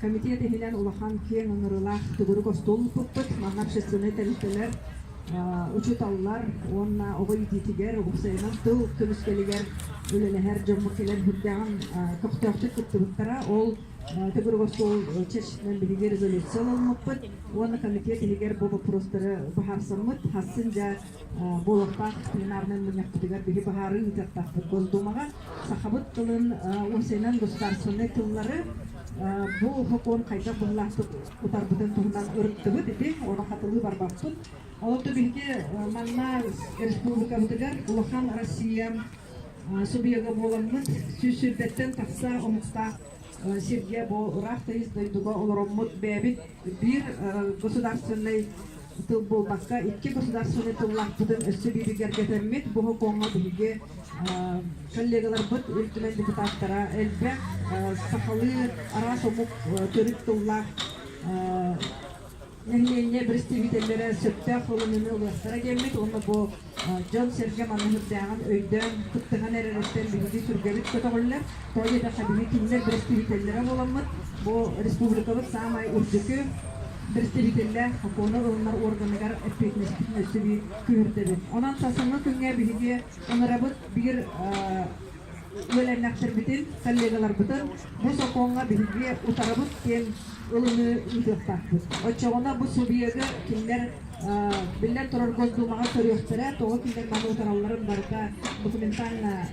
Комитет иһинэн улахан киэҥ ыҥырыылаах төгүрүк остуол ыыппыппыт. Манна общественнай тэрилтэлэр, учууталлар уонна оҕо иитиитигэр, уопсайынан тыл көмүскэлигэр үлэлэһэр дьоммут кэлэн сүрдээҕин көхтөөхтүк кыттыбыттара. Ол төгүрүк остуол чэрчитинэн биһиги резолюция ылыммыппыт уонна комитет иһигэр бу боппуруостары быһаарсаммыт. Сарсын дьэ буолуохтаах пленарнай мунньахпытыгар биһи быһаарыы ыытыахтаахпыт Госдумаҕа. Сахабыт тылын уопсайынан государственнай тыллары бу сокуон хайдах быһыылаахтык утарбытын туһунан ырыттыбыт ити, ону хатылыы барбаппын. Ол биһиги манна республикабытыгар улахан Россия субъега буоламмыт 120-тэн тахса омуктаах сиргэ бу ыраах тыйыс дойдуга олороммут бэйэбит биир государственнай тыл буолбакка икки государственнай тыллаахпытын өссө бигэргэтэммит бу сокуоҥҥа биһиги коллегаларбыт Ил Түмэн депутаттара элбэх сахалыы араас омук төрүт тыллаах нэһилиэнньэ бэрэстэбиитэллэрэ сөптөөх ылыныыны ылыахтара диэммит уонна бу дьон-сэргэ манна сүрдээҕин өйдөөн кыттыһан эрэриттэн биһиги сүргэбит көтөҕүллэр. Тоҕо диэтэххэ биһиги кинилэр бэрэстэбиитэллэрэ буоламмыт бу республикабыт саамай үрдүкү бэрэстэбиитэллээх сокуону ылынар органыгар эппиэтинэспитин өссө биир күүһүрдэбит. Онон сарсыҥҥы күҥҥэ биһиги ыҥырабыт биир үөлэннэхтэрбитин, коллегаларбытын бу сокуоҥҥа биһиги утарабыт диэн ылыныы ыытыахтаахпыт. Оччоҕуна бу субъегы кинилэр биллэн турар Госдумаҕа көрүөхтэрэ, тоҕо кинилэр маны утаралларын барыта документально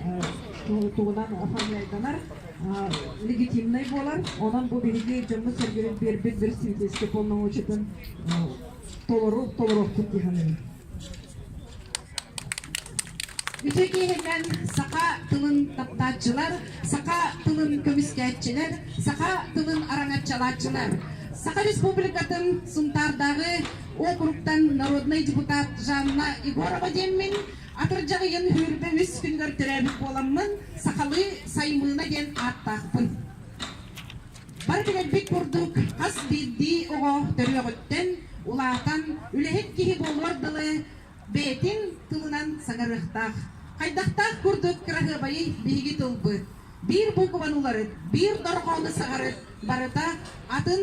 тугунан оформляйданар, легитимнай буолар. Онон бу биһиги дьоммут-сэргэбит биэрбит представительскай полномочиятын толору толоруохпут дии саныыбын. Үтүө киэһэнэн саха тылын таптааччылар, саха тылын көмүскээччилэр, саха тылын араҥаччалааччылар. Саха Республикатын Сунтаардааҕы уокуруктан народнай депутат Жанна Егорова диэммин, атырдьах ыйын 23 күнүгэр төрөөбүт буоламмын, сахалыы Саймыына диэн ааттаахпын. Бары билэрбит курдук, хас биирдии оҕо төрүөҕүттэн улаатан, үлэһит киһи буолуор дылы бэйэтин тылынан саҥарыахтаах. Хайдахтаах курдук кыраһыабайый биһиги тылбыт. Биир буукубаны уларыт, биир дорҕоону саҕарыт, барыта атын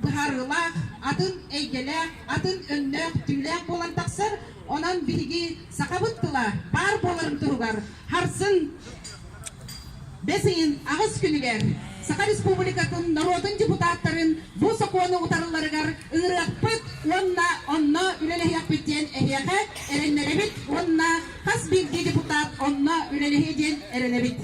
быһаарыылаах, атын эйгэлээх, атын өҥнөөх, түүлээх буолан тахсар. Онон биһиги сахабыт тыла баар буоларын туһугар харсын Бэс ыйын аҕыс күнүгэр Саха Республикатын норуотун депутаттарын бу сокуону утарылларыгар ыҥырыахпыт уонна онно үлэлэһиэхпит диэн эһиэхэ эрэннэрэбит уонна хас биирдии депутат онно үлэлэһиэ диэн эрэнэбит.